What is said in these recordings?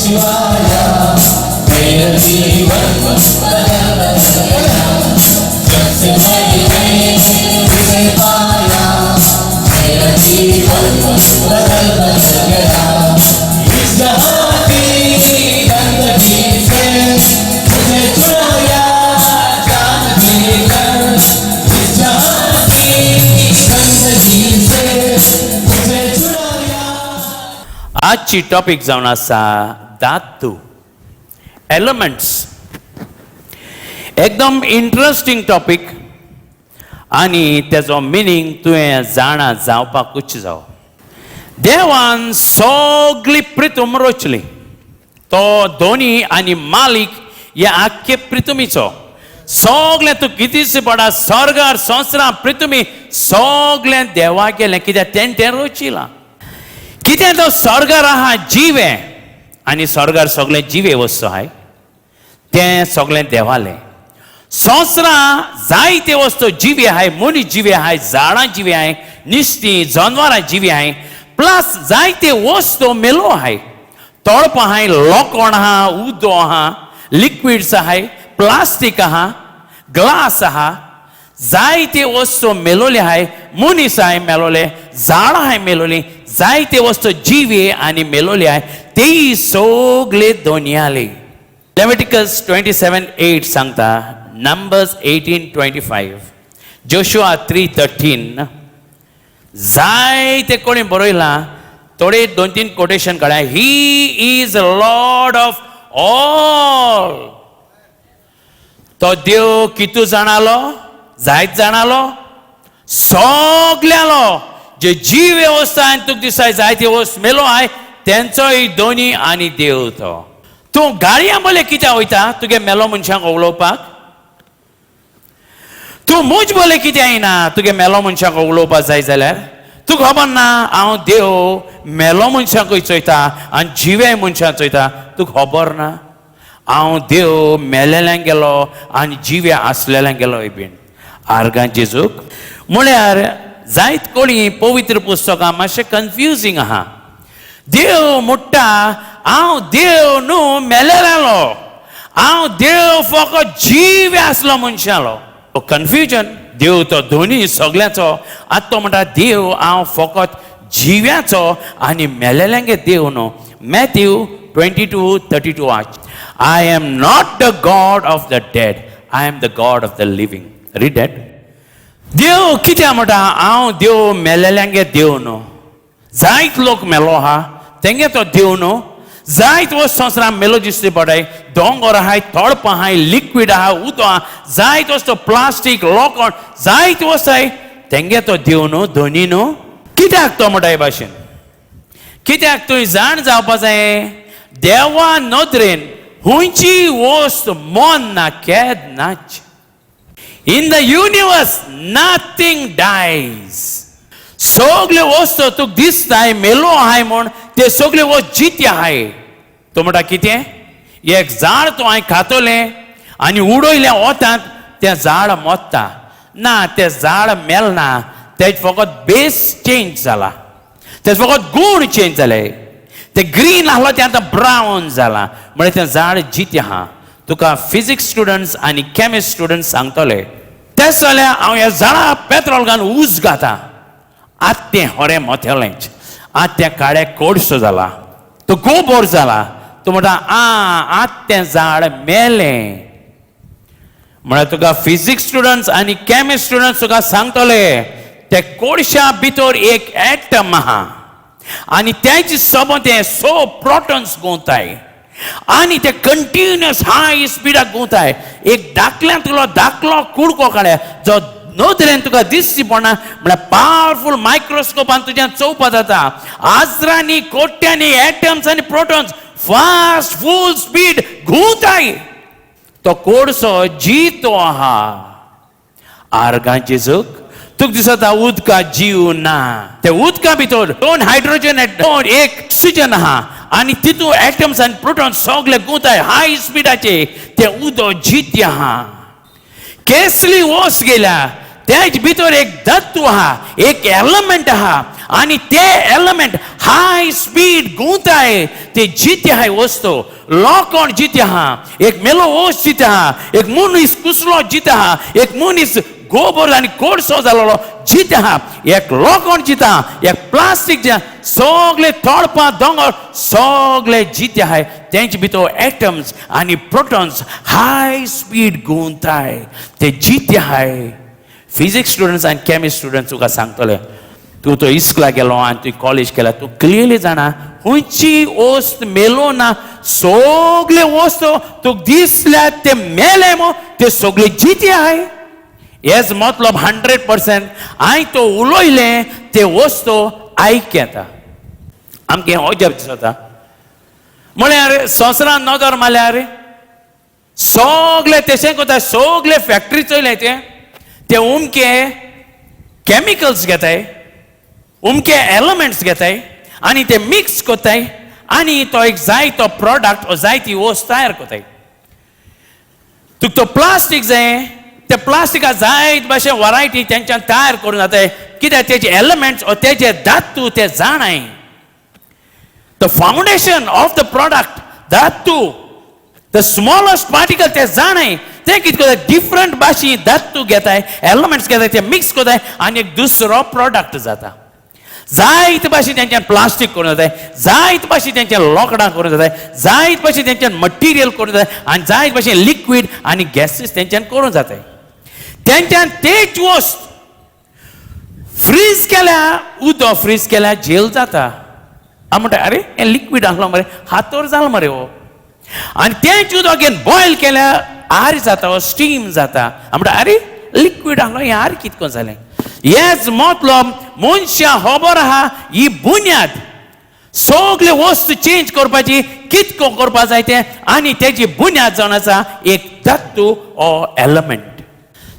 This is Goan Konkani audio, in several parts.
यीशु आया, मेरा जीवन बदल बदल गया। जब से मैंने उसे पाया, मेरा जीवन बदल बदल गया। इस जहां की गंदगी से मुझे छुड़ाया जान देकर। इस जहां की गंदगी से मुझे छुड़ाया। आजची टॉपिक जावन आसा धातू, एलमेंट्स। एकदम इंट्रस्टींग टॉपिक आनी तेजो मिनींग तुवें जाणा जावपाकूच जावो। देवान सगली प्रितूम रचली। तो धोनी आनी मालीक ह्या आख्खे प्रितुमीचो। सगलें तूं कितेंच पडा, स्वर्गार, संवसारां, प्रितुमी, सगलें देवा गेलें, कित्याक तेणें तें रचिलां। कितें तो स्वर्गार आहा जिवे आनी स्वर्गार सगळें जिवे वस्तू आहाय, तें सगळें देवालें। संवसारां जायते वस्तू जिवे आहाय, मनीस जिवे आहाय, झाडां जिवे आहाय, नुस्तीं जनवरां जिवी आहाय, प्लस जायते वस्तू मेलो आहाय, तळपां आहाय, लोकोण आहा, उदो आहा, लिक्विड्स आहाय, प्लास्टीक आहा, ग्लास आहा, जायते वस्तू मेलोले आहाय, मनीस आहाय मेलोले, झाडां आहाय मेलोली, जायते वस्तू जिवे आनी मेलोले आहाय, तेय सगळे दोनयाले। लेविटिकस 27:8 सांगता, नंबर्स 18:25, जोशुआ 3:13, जायते कोणी बरयलां। थोडे दोन तीन कोटेशन काडया। He is Lord of all. तो देव कितू जाणालो? जायत जाणालो, सगल्यालो जे जीव वेवस्था आनी तुका दिसाय जायते वस्त मेलो आहाय, तेंचोय दोनी आनी देव तो। तूं गाडयां बोले कित्याक वयता तुगे मेलो मनशांक उलोवपाक? तूं म्हज बोले कित्याक येना तुगे मेलो मनशांक उलोवपाक जाय जाल्यार? तुका खबर ना हांव देव मेलो मनशांकूय चोयता आनी जिवे मनशांक चोयता? तुका खबर ना हांव देव मेलेल्यांक गेलो आनी जिवे आसलेल्यांक गेलो बीन? आर्गां जेजूक। म्हळ्यार जायत कोणी पवित्र पुस्तकां मातशें कन्फ्युजींग आहा। देव म्हणटा हांव देव न्हू मेलेलो, हांव देव फकत जीव आसलो मनशालो। कन्फ्युजन। देव तो धोनी सगळ्याचो, आतां तो म्हणटा देव हांव फकत जिव्याचो आनी मेलेल्यांगे देव न्हू। मॅथ्यू 22:32 आच, "I am not the God of the dead, I am the God of the living." Read that. देव कित्याक म्हणटा हांव देव मेलेल्यांगे देव न्हू? जायत लोक मेलो आहा, तेंगे तो देव न्हू। जायत वस्त संवसारांत मेलो दिसती पडाय, दोंगर आहाय, तळपां आहाय, लिक्वीड आहा, उदक आहा, जायत वस्तू, प्लास्टीक, लोखण, जायत वस्त आहाय, तेंगे तो देव न्हू, धनी न्हू? कित्याक तो म्हणटा हे भाशेन? कित्याक तुवें जाण जावपा जाय, देवा नदरेन खंयची वस्त मन ना, केन्नाच। In the universe nothing dies. सगल्यो वस्तू तुका दिसताय मेलो आहाय म्हूण, ते सगल्यो वस्त जिते आहाय। तूं म्हणटा कितें? एक झाड तूं हांवें खातलें आनी उडयलें वतांत, तें झाड मोत्ता ना? तें झाड मेलना। तें फकत बेस चेंज जाला, तें फकत गूण चेंज जाले। तें ग्रीन आहलो, तें आतां ब्रावन जाला, म्हळ्यार तें झाड जितें आहा। तुका फिजिक्स स्टुडंट्स आनी केमिस्ट स्टुडंट्स सांगतले। तें जाल्यार हांव ह्या झाडा पेट्रोल घालून उज घाता, आतां तें हरें मोतेलेंच, आतां तें काळे कोडसो जाला, तो गोबोर जाला। तूं म्हणटा आ आतां तें झाड मेलें। म्हळ्यार तुका फिजिक्स स्टुडंट्स आनी केमिस्ट स्टुडंट्स तुका सांगतले, ते कोळशा भितर एक एटम आहा आनी तेज सोबत ते स प्रोटॉन्स घुंवताय आनी ते कंटिन्युअस हाय स्पिडाक घुंवताय। एक दाखल्यांतलो धाकलो कुडको काडल्या जो नदरेन तुका दिसची पडना, म्हळ्यार पावरफूल मायक्रोस्कोपान तुज्यान चोवपा जाता। हजरांनी कोट्यांनी एटम्स आनी प्रोटॉन्स फास्ट फूल स्पीड घुंवताय। तो कोळसो जितो आहा। आर्गां जेजूक। तुका दिसता उदका जीव ना, ते उदका भितर दोन हायड्रोजन, दोन एक ऑक्सिजन आहा आनी तितू एटम्स आनी प्रोटॉन सगळे घुंवताय हाय स्पिडाचे। ते उदक जिते आहा। केसली वस गेल्या, तेज भितर एक तत्व आहा, एक एलिमेंट आहा। आनी ते एलिमेंट हाय स्पीड घुंवताय, ते जिते आहाय वस्तू, लोकोण जिते आहा, एक मेलो वस्त जिते आहा, एक मनीस कुसलो जिते आहा, एक मनीस गोबर आनी कोळसो जालोलो जिते आहा, एक लोकोण जिता, एक प्लास्टीक जे सगळे तळपां दोंगर सगळे जिते आहाय. तेंचे भितर एटम्स आनी प्रोटॉन्स हाय स्पीड घुंवताय, ते जिते आहाय. फिजिक्स स्टुडंट्स आनी केमिस्ट स्टुडंट्स तुका सांगतले, तूं तो इस्कुला गेलो आनी तुवें कॉलेज केला, तूं क्लियरली जाणा खंयची वस्त मेलो ना, सगळे वस्त तुका दिसल्या ते मेले मो, ते सगळे जिते आहाय. हेच मतलब 100% हांवें तो उलयलें ते वस्तू आयक येता. आमकां अजाप दिसता म्हळ्यार संवसारान नदर मारल्यार सगळे तशें करता, सगळे फॅक्टरी चोयले ते ते उमके केमिकल्स घेताय, उमके एलिमेंट्स घेताय आनी ते मिक्स करताय आनी तो एक जाय तो प्रोडक्ट ओ जाय ती वस्त तयार करताय. तुका तो प्लास्टीक जाय, ते प्लास्टिका जायत भाशेन वरायटी तेंच्यान तयार करून जाताय, कित्याक तेजे एलिमेंट्स ओ तेजे धातू ते जाणाय. The foundation of the product धातू, the smallest particle ते जाणाय. ते कितें करता, डिफरंट भाशी धातू घेताय, एलिमेंट्स घेताय, ते मिक्स करताय आनी एक दुसरो प्रोडक्ट जाता. जायत भाशेन तेंच्यान प्लास्टीक करून जाताय, जायत भाशेन तेंच्यान लोकडां करून जाताय, जायत भाशेन तेंच्यान मटिरियल करून जाताय आनी जायत भाशेन लिक्वीड आनी गॅसीस तेंच्यान करून जाताय. तेंच्यान तेच वस्त फ्रीज केल्या, उदक फ्रीज केल्या जेल जाता. हांव म्हणटा अरे हें लिक्वीड आसलो मरे, हातोर जालो मरे हो. आनी तेंच उदक घेवन बॉयल केल्या आर जाता, स्टीम जाता. हांव म्हणटा अरे लिक्वीड आसलो हें आर कितको जालें. हेच मतलब मनशां खबर आहा ही बुन्याद सगळे वस्तू चेंज करपाची कितको करपा जाय तें, आनी तेजी बुन्याद जावन आसा एक तत्व ओ एलिमेंट.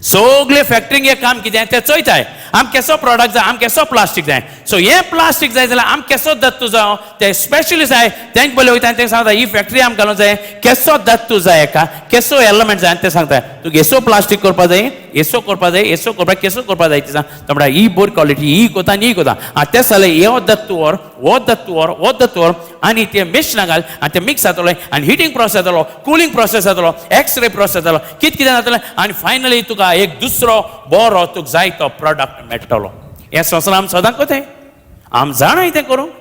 सगळे फॅक्टरींग हें काम कितें तें चोयताय, आम केसो प्रोडक्ट जाय, आम केसो प्लास्टीक जाय. सो हें प्लास्टीक जाय जाल्यार आम केसो दत्तू जावं, ते स्पेशलिस्ट जाय, तेंक पयलीं वयता आनी ते सांगता ही फॅक्टरी आमकां घालूंक जाय, केसो दत्तू जाय हेका, केसो एलिमेंट जाय. आनी ते सांगता तुका येसो प्लास्टीक करपा जाय, येसो करपा जाय, येसो करपा, केसो करपा जाय. ते सांग तो म्हणटा ही बरी क्वॉलिटी, ही कोता आनी ही कोता. आं तें जाल्यार हो दत्तू व्हर, हो दत्तू व्हर, हो दत्तू व्हर आनी ते मिश्रण घाल आनी ते मिक्स जातलो आनी हिटींग प्रोसेस जातलो, कुलींग प्रोसेस जातलो, एक्सरे प्रोसेस जातलो, कितें कितें जातलें आनी फायनली तुका एक दुसरो बरो तुका जाय तो प्रोडक्ट मेळटलो. हें संवसार आम सदां कोताय, आम जाणाय तें करूंक.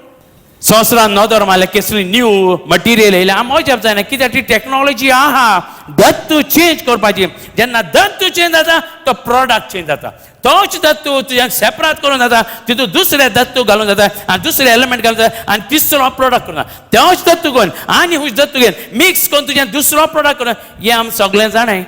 संवसारान नदर मारल्यार कसली न्यू मटिरियल येयलें आम अजाप जायना, कित्याक ती टॅक्नोलॉजी आहा दत्तू चेंज करपाची. जेन्ना दत्तू चेंज जाता तो प्रोडक्ट चेंज जाता, तोच दत्तू तुज्यान सेपरात करून जाता, तितून दुसरे दत्तू घालून जाता आनी दुसरे एलिमेंट घालून जाता आनी तिसरो प्रोडक्ट करून जाता. तोच दत्तू घेवन आनी हुज दत्तू घेवन मिक्स करून तुज्यान दुसरो प्रोडक्ट करून, हें आम सगळें जाणाय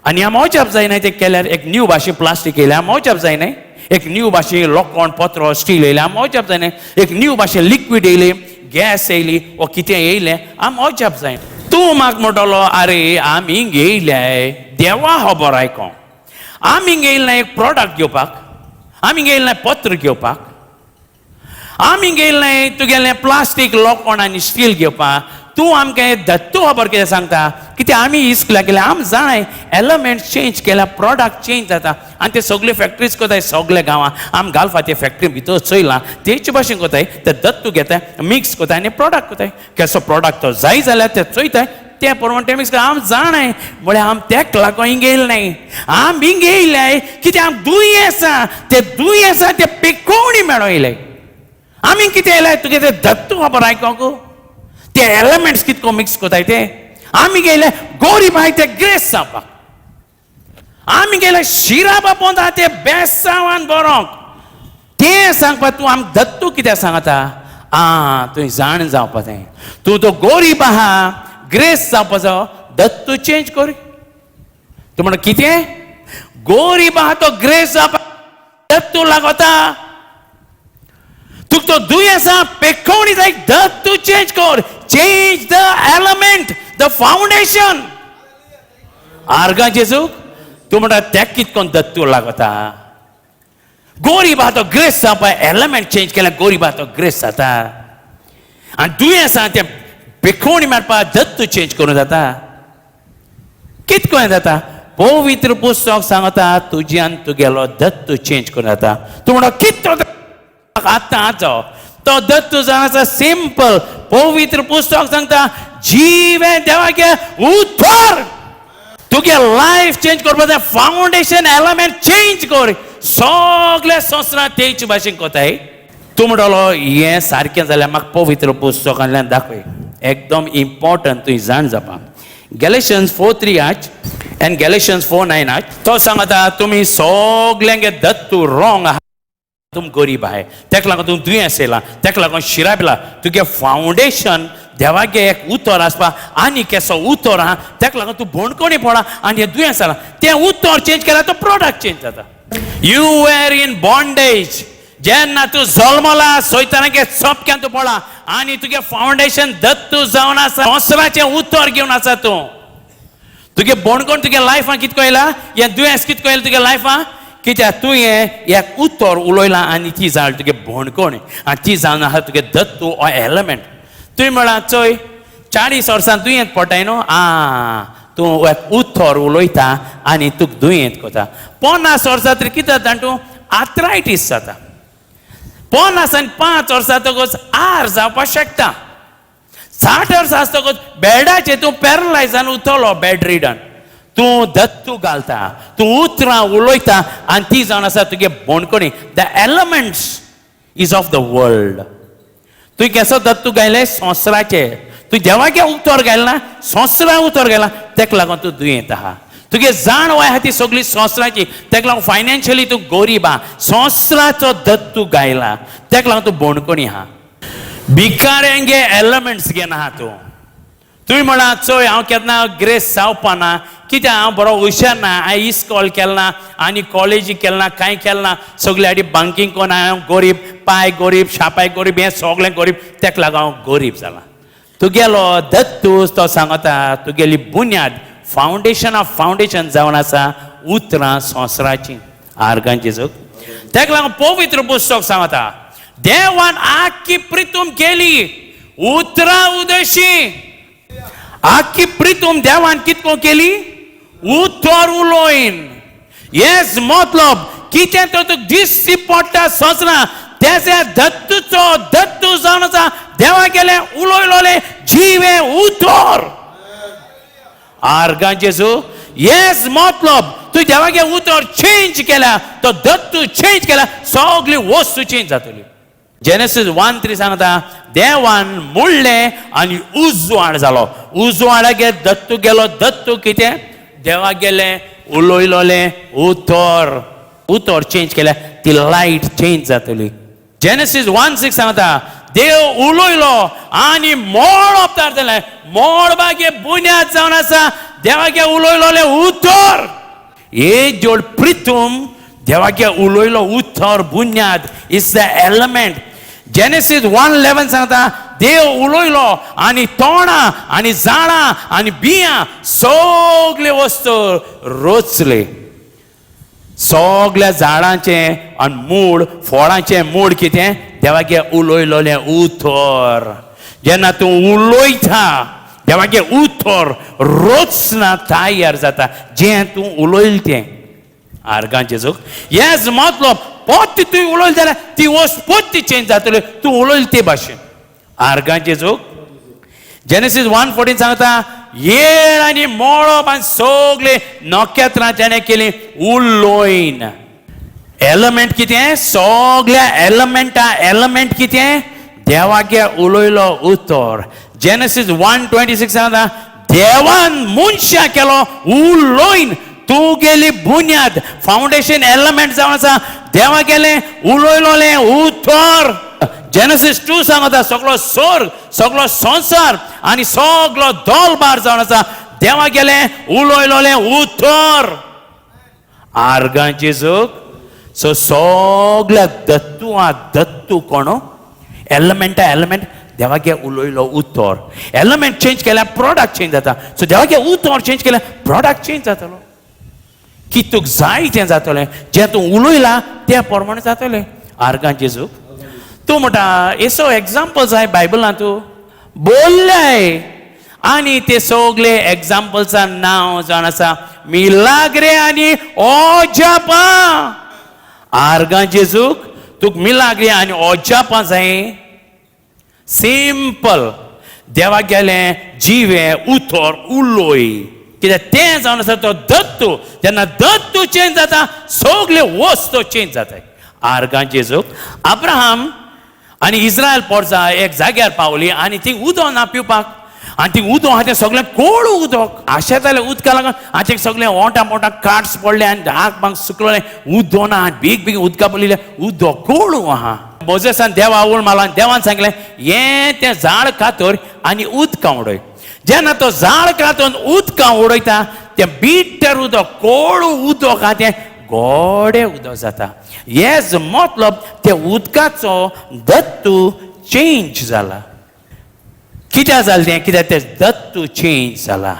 आनी आम अजाप जायना. तें केल्यार एक न्यू भाशे प्लास्टीक येयलें आम अजाप जायना, एक न्यू भाशे लोखण पत्रो स्टील येयलें आम अजाप जायना, एक न्यू भाशे लिक्वीड येयली, गॅस येयली वो कितें येयलें आम अजाप जायना. तूं म्हाका म्हणटलो आरे आमी हिंग येयल्याय देवा खबर आयकोंक, आमी हिंग येयले ना एक प्रोडक्ट घेवपाक, आमी हिंग येयले ना पत्र घेवपाक, आमी हिंग येयले नाय तुगेलें प्लास्टीक लोखण आनी स्टील घेवपाक. तूं आमकां दत्तू खबर कितें सांगता, कित्याक आमी इस्कुलाक गेल्या आम जाणाय एलिमेंट्स चेंज केल्या प्रोडक्ट चेंज जाता आनी ते सगळे फॅक्टरीज कोताय सगळे गांवां आम घालपा ते फॅक्टरी भितर चोयलां तेच भाशेन कोताय, ते दत्तू घेताय मिक्स कोताय आनी प्रोडक्ट कोताय. केसो प्रोडक्ट तो जाय जाल्यार ते चोयताय ते प्रमाण ते मिक्स आम जाणाय. म्हळ्यार आम तेक लागून हिंग येयले नाय, आम हिंग येयल्याय कित्याक आम दुयेंस आसा, ते दुयेंस आसा ते पेकोवणी मेळोन येयले. आमी कितें येयले तुगे ते दत्तू खबर आयकोंक, ते एलिमेंट्स कितको मिक्स कोताय ते. आमी गेले गोरीब आहाय ते ग्रेस जावपाक, आमी गेले शिराबा पोंदा ते बेसांवान बरोवंक. तें सांगपाक तूं आम दत्तू कित्याक सांगता? आं तुवें जाण जावपा जाय, तूं तो गोरीब आहा ग्रेस जावपाचो दत्तू चेंज कर. तूं म्हणटा कितें गोरीब आहा तो ग्रेस जावपा दत्तू लागता, तुका तो दुयेंस आसा पेखोवणी जाय दत्तू चेंज कर. Change the element, the foundation. आर्गां जेजूक तूं म्हणटा तेक कितकोन दत्तू लागता, गोरीब आहा तो ग्रेस जावपा एलिमेंट चेंज केल्यार गोरीब आहा तो ग्रेस जाता आनी दुयेंस आसा तें पेखोवणी मेळपाक दत्तू चेंज करूं जाता. कितको जाता? पवित्र पुस्तक सांगता तुज्यान तुगेलो दत्तू चेंज करूं जाता. तूं म्हणटा कितको आतां आतां तो दत्तू जावन आसा सिंपल. पवित्र पुस्तक सांगता जिवें देवागे उतर. तुगे लायफ चेंज करपा जाय, फावंडेशन एलिमेंट चेंज कर. सगळे संवसारांत तेच भाशेन कोताय. तूं म्हणटलो हें सारकें जाल्यार म्हाका पवित्र पुस्तकांतल्यान दाखय. एकदम इम्पॉर्टंट तुवें जाण जावपाक. गॅलेशन्स 4:3 आच आनी गॅलेशन्स 4:9 आच. तो सांगता तुमी सगल्यांगे दत्तू रॉंग आहा, तुम गरीब आहाय, तेका लागून तूं दुयेंस येयला, तेका लागून शिराप येयला. तुगे फावंडेशन देवागे एक उतर आसपा आनी केसो उतर आहा, तेका लागून तूं बोणकोणी पडा आनी हें दुयेंस जाला. तें उतर चेंज केल्यार तो प्रोडक्ट चेंज जाता. You were in bondage. जेन्ना तूं जल्मला सोयतानागे सोपक्यान तूं पडला आनी तुगे फावंडेशन दत्तू जावन आसा, संवसाराचें उतर घेवन आसा तूं. तुगे बोणकोण तुगे लायफान कितको येयला, हें दुयेंस कितको येयला तुगे लायफान, कित्याक तुवें एक उतर उलयलां आनी ती जाली तुगे बोणकोण आनी ती जावन आसा तुगे दत्तू ओ एलिमेंट. तुवें म्हळां चोय 40 वर्सां दुयेंत पडटाय न्हू, आं तूं एक उतर उलयता आनी तुका दुयेंत कोता. 50 वर्सां तरी कितें जाता तूं आर्थरायटीस जाता. 50 आनी 5 वर्सां जातकच आर जावपाक शकता. 60 वर्सां आसतकच बेडाचेर तूं पॅरलायज जावन उरतलो, बेड रिडन. तूं दत्तू घालता, तूं उतरां उलयता आनी ती जावन आसा तुगे बोणकोणी. The elements is of the world. तुवें केसो दत्तू गायले संवसाराचे, तूं देवागे उतर घायला ना, संवसारा उतर घायला, तेका लागून तूं दुयेंत आहा. तुगे जाणवाय आहा ती सगळी संवसाराची, तेका लागून फायनान्शियली तूं गरीब आहा. संवसाराचो दत्तू गायला, तेका लागून तूं बोणकोणी आहा. भिकाऱ्यांगे एलिमेंट्स घेना आहा तूं. तुवें म्हळां चोय हांव केन्ना ग्रेस जावपा ना, कित्याक हांव बरो हुशार ना, हांवें इस्कॉल केलें ना आनी कॉलेजी केलें ना, कांय केलें ना, सगळे आडी बांकींग कोन हांव गरीब, पाय गरीब, शापाय गरीब, हें सगळें गरीब, तेका लागून हांव गरीब जाला. तुगेलो दत्तू तो सांगता तुगेली बुन्याद फावंडेशन ऑफ फावंडेशन जावन आसा उतरां संवसाराचीं आर्गांची जोग. तेका लागून पवित्र पुस्तक सांगता देवान आख्खी प्रितूम केली उतरां उदशी. आख्खी प्रितूम देवान कितको केली उतर उलोयन. येस मतलब कितें तर तुका दिश्टी पडटा सोंसना, तेजे दत्तूचो दत्तू जावन आसा देवा गेलें उलयलोलें जिवें उतर. आर्गां जेजू. येस मतलब तूं देवागे उतर चेंज केल्या, तो दत्तू चेंज केल्या, सगली वस्तू चेंज जातली. जेनेसीस 1:3 सांगता देवान मुडलें आनी उजवाड जालो. उजवाडागे दत्तू गेलो. दत्तू कितें देवा गेलें उलयलोलें उतर. उतर चेंज केल्या ती लायट चेंज जातली. जेनेसीस 1:6 सांगता देव उलयलो आनी मळब तयार जालें. मळबागे बुन्याद जावन आसा देवागे उलयलोलें उतर. हे जोड प्रितूम देवागे उलयलो उतर बुन्याद is the element. Genesis 1:11 सांगता देव उलयलो आनी तोंडां आनी झाडां आनी बियां सगळे वस्तू रोचले. सगळ्या झाडांचें आनी मूळ फळांचें मूळ कितें देवागे उलयलोलें उतर. जेन्ना तूं उलयता देवागे उतर रोचना तयार जाता जें तूं उलयलें तें. आर्गांचें जोग. येस मतलब पोत्ती तुवें उलयलें जाल्यार ती वस्त पोत्ती चेंज जातली तूं उलयलें ते भाशेन. आर्गांचें जोग. जेनेसीस 1:14 सांगता येळ आनी मळब आनी सगळे नखेत्रां तेणें केली उलोयन. एलिमेंट कितें सगळ्या एलिमेंटा एलिमेंट कितें देवागे उलयलो उतर. जेनेसीस 1:26 सांगता देवान मनशां केलो उलोयन. तुगेली बुन्याद फावंडेशन एलिमेंट जावन आसा देवा गेलें उलयलोलें उतर. जेनेसीस 2 सांगता सगळो स्वर्ग सगळो संवसार आनी सगळो दोलबार जावन आसा देवा गेलें उलयलोलें उतर. आर्गांची जोग. सो सगळ्या दत्तू आ दत्तू कोण एलिमेंटा एलिमेंट देवागे उलयलो उतर. एलिमेंट चेंज केल्यार प्रोडक्ट चेंज जाता. सो देवागे उतर चेंज केल्यार प्रोडक्ट चेंज जातलो. की तुका जाय तें जातलें, जें तूं उलयला तें प्रमाणे जातलें. आर्गां जेजूक. तूं म्हणटा येसो एग्जाम्पल जाय बायबलान तूं बोल्ल्याय आनी ते सगळे एग्जाम्पल्सा नांव जावन आसा मिलाग्रे आनी ओजापा. आर्गां जेजूक. तुका मिलाग्री आनी अजापां जाय. सिंपल, देवाक गेलें जिवें उतर उलोय, कित्याक तें जावन आसा तो दत्तू. जेन्ना दत्तू चेंज जाता सगळे वस्तू चेंज जाता. आर्गां जेजूक. अब्राहम आनी इस्रायल पोरसा एक जाग्यार पावली आनी ती उदक ना पिवपाक, आनी ती उदक आहा तें सगळें कोळू उदक आशेतालें उदका लागून आनी तें सगळें ओंटा मोटा काट्स पडले आनी हाक बांक सुकलें, उदक ना आनी बेग बेगीन उदका पडलें, उदक कोळू आहा. मोजेसान देवा उल मारलो आनी देवान सांगलें हें तें झाड कातर आनी उदकां उडय. जेन्ना तो झाड कातून उदकां उडयता तें बिटर उदक कोळू उदक आहा तें गोडे उदक जाता. हेच मतलब ते उदकाचो दत्तू चेंज जाला. कित्याक जालें तें? कित्याक तें दत्तू चेंज जाला.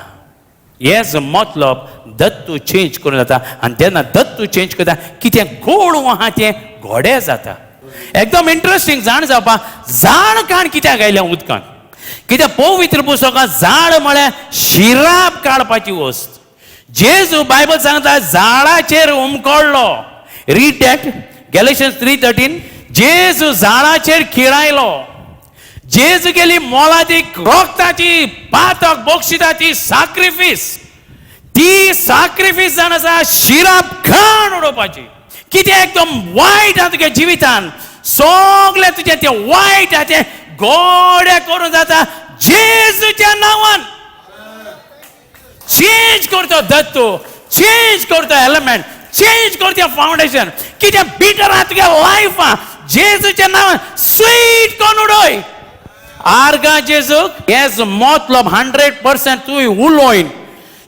हेच मतलब दत्तू चेंज करून जाता. आनी जेन्ना दत्तू चेंज करता कितें गोड आहा तें गोडे जाता. एकदम इंट्रस्टींग जाण जावपा, झाड काण कित्याक आयलें उदकान? कित्याक पवित्र पुस्तकां झाड म्हळ्यार शिराप काडपाची वस्त. जेजू बायबल सांगता झाडाचेर उमकळ्ळो. Read that Galatians 3:13. जेजू झाडाचेर खिळायलो. जेजू गेली मोलादीक रोगताची पातक बक्षिताची साक्रिफीस. ती साक्रिफीस जावन आसा शिराप खाण उडोवपाची. कितें एकदम वायट आहा तुगे जिवितान, सगळें तुजें तें वायट आहा तें गोडे करून जाता जेजूच्या नांवान. चेंज करतो दत्तू, चेंज करतो एलिमेंट, चेंज करता फाउंडेशन. कितें बिटर आहा तुगे लायफ आहा जेजूच्या नांवान स्वीट करून उडय. आर्गां जेजूक. हेच मतलब 100% तूं उलोयन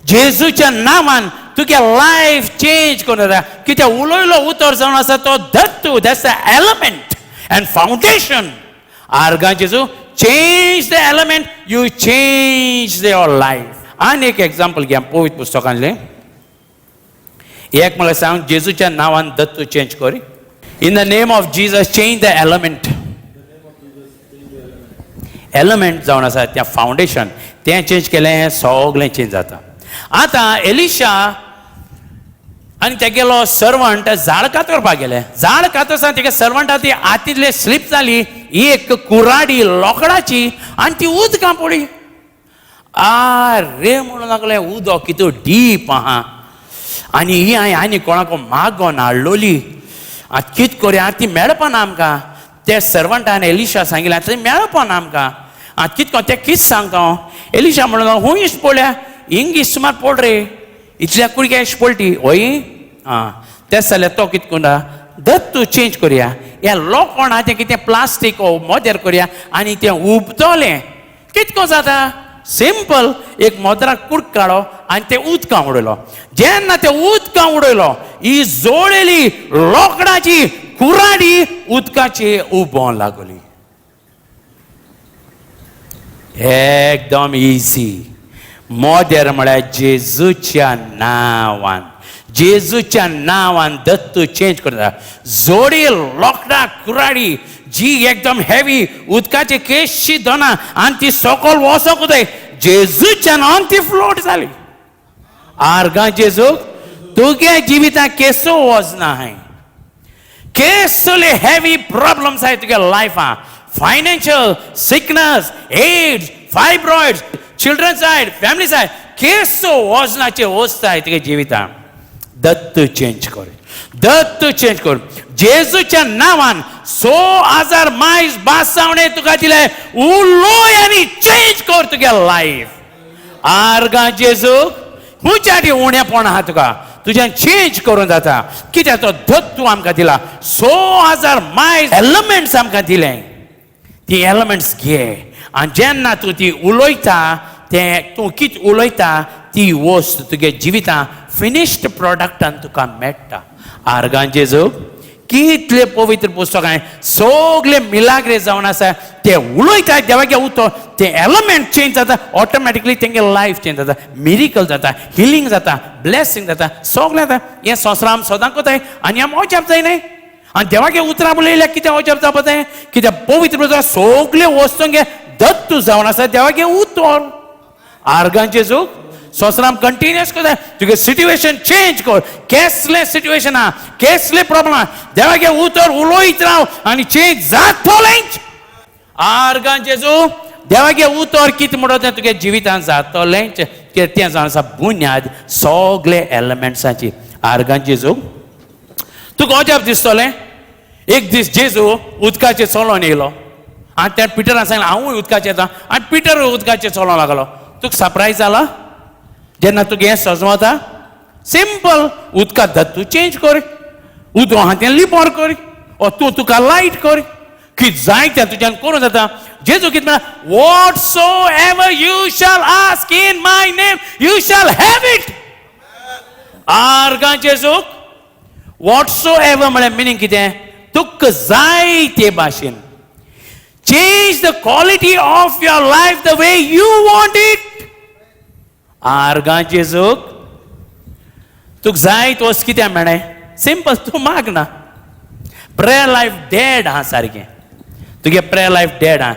जेजूच्या नांवान तुगे लायफ चेंज करून जाता. कित्याक उलयलो उतर जावन आसा तो Dattu, that's the element and foundation. आर्गां जेजू. Change the element, you change your life. आनी एक एग्जाम्पल घे पवित्र पुस्तकांतलें. एक म्हळ्यार सांग जेजूच्या नांवान दत्तू चेंज कर. In the name of Jesus change the element. Element जावन आसा तें फावंडेशन, तें चेंज केलें सगळें चेंज जाता. आतां एलिशा आनी तेगेलो सर्वंट झाड कातरपाक गेले. झाड कातरतना तेगे सर्वंटा ती हातींतले स्लीप जाली एक कुराडी लोकडाची आनी ती उदकां पडली. आरे म्हणून लागले उदक कितू डीप आहा आनी ही हांवें आनी कोणाक मागोन हाडलोली, आतां कित करूया, ती मेळपाना आमकां. ते सर्वंटान एलिशा सांगिल्लें आतां ती मेळपाना आमकां, आतां कित तें कित सांगता हांव. एलिशा म्हणून हूंय इश्ट पळया हिंग सुमार पड रे इतल्या कुडक्या इश्ट पडटी हय. आं तें जाल्यार तो कित करता, दत्तू चेंज करुया, ह्या लोखण आहा तें कितें प्लास्टीक मोदेर करुया आनी तें उबतलें. कितको जाता सिंपल, एक मोदराक कुडक काडो आनी तें उदकां उडयलो. जेन्ना तें उदकां उडयलो ही जोळेली लोकडाची कुराडी उदकाची उबों लागली. एकदम इजी. मोदेर म्हळ्यार जेजूच्या नांवान, जेजूच्या नांवान दत्तू चेंज करता. जोडी लोकडां कुराडी जी एकदम हेवी उदकाचे केशी दोना आनी ती सकल वचोंक जाय, जेजूच्या नांवान ती फ्लोट जाली. आर्गां जेजूक. तुगे जिवितांत केसो वचना हांवें, केसले हेवी प्रॉब्लम्स आहाय तुगे लायफान, financial, sickness, AIDS, fibroids, children side, family side, केसो वजनाचे वस्त आहाय तुगे जिवितान, दत्त चेंज कर, दत्त चेंज कर जेजूच्या नांवान. 6000 मायज बासावणे तुका दिले, उलोय आनी चेंज कर तुगे लायफ. आर्गां जेजूक. खंयच्या उणेपण आहा तुका, तुज्यान चेंज करून जाता. कित्याक तो दत्तू आमकां दिला, 6000 मायज एलिमेंट्स आमकां दिले. ती एलिमेंट्स घे आनी जेन्ना तूं ती उलयता तें तूं कितें उलयता ती वस्त तुगे जिवितां फिनिश्ड प्रोडक्टान तुका मेळटा. आर्गां जेजूक. कितले पवित्र पुस्तकां सगळे मिलाग्रे जावन आसा, ते उलयता देवागे उतो, ते एलिमेंट चेंज जाता, ऑटोमॅटिकली तेंगे लायफ चेंज जाता, मिरिकल जाता, हिलींग जाता, ब्लेसिंग जाता, सगळें जाता. हें संवसार आम सदां कोताय आनी आम अजाप जायनाय. आनी देवागे उतरां उलयल्यार कितें अजाप जावपा जाय? कित्याक पवित्र पुस्तकां सगळे वस्तूंगे दत्तू जावन आसा देवागे उतर. आर्गां जेजूक. सोसराम कंटिन्युअस करता. तुगे सिट्युएशन चेंज कर. केसलें सिट्युएशन आहा, केसलें प्रॉब्लम आहा, देवागे उतर उलोयत राव आनी चेंज जातोलेंच. आर्गां जेजू. देवागे उतर कितें म्हणटा तें तुगे जिवितांत जातोलेंच. कित्याक तें जावन आसा बुन्याद सगळे एलिमेंट्सांची. आर्गां जेजू. तुका अजाप दिसतलें, एक दीस जेजू उदकाचेर चलोन येयलो आनी त्या पिटरान सांगलें हांवूय उदकाचेर येता, आनी पिटरूय उदकाचेर चलोंक लागलो. तुका सरप्रायज जाला जेन्ना तुका हें सजवता? सिंपल, उदका दत्तू चेंज कर, उदक आहा तें लिपोर कर, ओ तूं तुका लायट कर, कित जाय तें तुज्यान करूं जाता. जेजू कितें म्हणटा? Whatsoever you shall ask in my name you shall have it. आर्गां जेजूक. What so ever म्हळ्यार मिनींग कितें? तुका जाय ते भाशेन. Change the quality of your life the way you want it. आर्गां जेजूक. तुका जाय तोस कित्याक मेळ्ळें? सिंपल, तूं माग ना. प्रेयर लायफ डेड आहा सारकें. तुगे प्रेयर लायफ डेड आहा.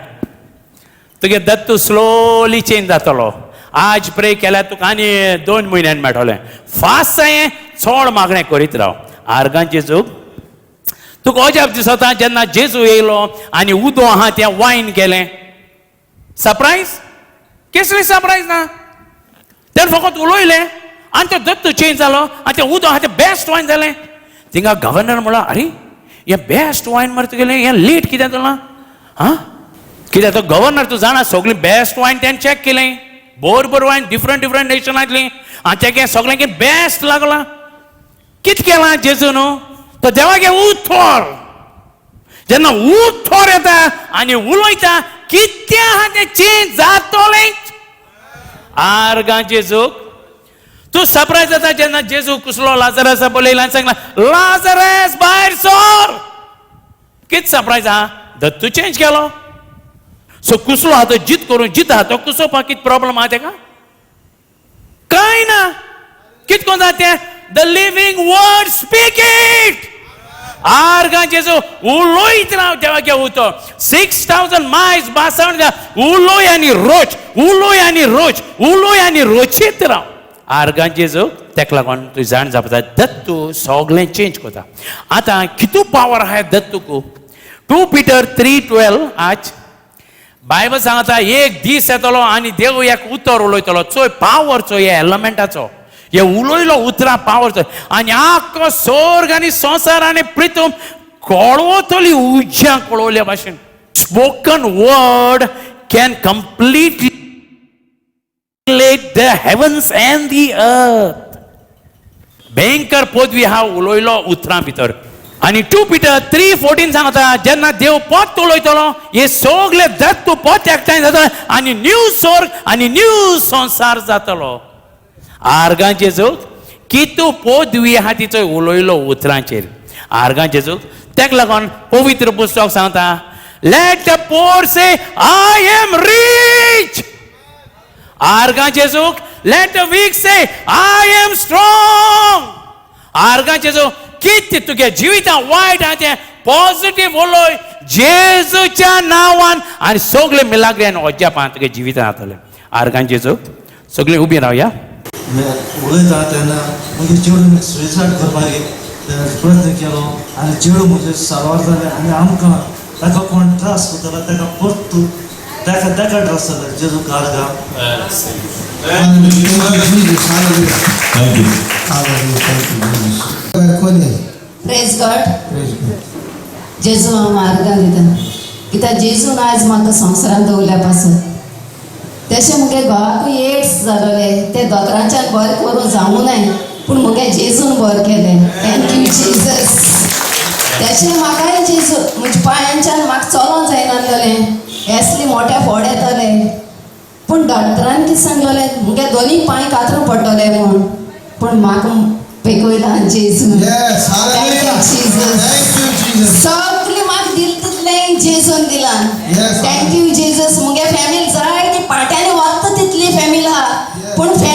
तुगे दत्तू स्लोली चेंज जातलो. आज प्रे केल्यार तुका आनी 2 म्हयन्यान मेळटलें. फास्ट जायें, चड मागणें करीत राव. आर्गां जेजूक. तुका अजाप दिसता जेन्ना जेजू येयलो आनी उदो आहा तें वायन केलें. सरप्रायज? केसली सरप्रायज ना. तेणें फकत उलयलें आनी तो दत्तू चेंज जालो आनी तें उदक आहा तें बेस्ट वायन जालें. थिंगा गव्हर्नर म्हणलो, अरे हें बेस्ट वायन मरे तुगेलें, हें लेट कितें जालां? आं, कित्याक तो गव्हर्नर तूं जाणा, सगळीं बेस्ट वायन तेणें चॅक केलें, बरोबर वायन डिफरंट डिफरंट नेशनांतली, आनी तेगे सगळें कितें बेस्ट लागलां. कितें केलां जेजू न्हू? तो देवागे उतर जेन्ना उतर येता आनी उलयता, कितें आहा तें चेंज जातोलें. आर्गां जेजूक. तूं सरप्रायज जाता जेन्ना जेजू कुसलो लाजरसा पळयला आनी सांगला, लाजरस भायर सोर. कितें सरप्रायज आहा? दत्तू चेंज केलो. सो कुसलो आहा तो जीत करून जीत आहा तो कुसोवपाक कितें प्रॉब्लम आहा तेका? कांय ना. कितें करून जाता तें? The living word, speak it. आर्गां जेजू. उलोयत राव देवागे उतर. 6000 मायल्स बासावन उलोय आनी रोच, उलोय आनी रोच, उलोय आनी रोचीत राव. आर्गां जेजू. तेका लागून तूं जाण जावपा जाय, दत्तू सगळें चेंज करता. आतां कितू पावर आहा दत्तूक? 2 पिटर 3:12. आज बायबल सांगता, एक दीस येतलो आनी देव एक उतर उलयतलो. चोय पावर, चोय हे एलमेंटाचो. हे उलयलो उतरां पावर चोय, आनी आख्खो स्वर्ग आनी संवसार आनी प्रितम कळवतली उज्या कळवल्या भाशेन. Spoken word can completely the heavens and the earth. भयंकर पदवी हा उलयलो उतरां भितर. आनी 2 पिटर 3:14 सांगता, जेन्ना देव पोत उलयतलो, हे सगळे दत्त पोत एकठांय जातले आनी न्यू स्वर्ग आनी न्यू संवसार जातलो. आर्गां जेजूक. कितू पदवी आहा तिचो उलयलो उतरांचेर. आर्गां जेजूक. तेका लागून पवित्र पुस्तक सांगता, let the poor say, I am rich. आर्गां जेजूक. Let the weak say, I am strong. आर्गां जेजू. कितें तुगे जिवितां वायट आहा तें पॉझिटीव उलोय जेजूच्या नांवान आनी सगळे मिलाग्री आनी अजापां तुगे जिवितां जातले. आर्गां जेजूक. सगळीं उबी रावया. उलयता तेन्ना म्हगे चेडूं सुसायड करपाक प्रयत्न केलो आनी चेडूं म्हजें साल्वार जालें. आनी आमकां ताका कोण त्रास करतालो ताका परतू ताका ताका त्रास जाता. जेजू आर्गां. Thank you, Jesus. Hallelujah. Thank you. Hallelujah. Thank you, Jesus. Konya. Praise God. Praise God. जेजू हांव आर्गां दिता, कित्याक जेजून आयज म्हाका संवसारांत दवरल्या पासून. तशें मुगे घोवाकूय एड्स जालोले, ते दोतोरांच्यान बरें करूं जावूं नाय, पूण मुगे जेजून बरें केलें. Thank you Jesus. तशें म्हाकाय जेजू म्हज्या पांयांच्यान म्हाका चलोंक जायनासलें, एसले मोठे फोड येतले, पूण डॉक्टरान कितें सांगलेलें, मुगे दोनी पांय कातरूं पडटले म्हूण, पूण म्हाका पेकयला जेजून. Yes. Hallelujah. Thank you, Jesus. Thank you, Jesus. सगळें म्हाका दिल तितलें जेजून दिलां. Thank you Jesus. मुगे फॅमिली जाय ती पाट्यांनी वता तितली फॅमिली आहा, पूण फॅमिली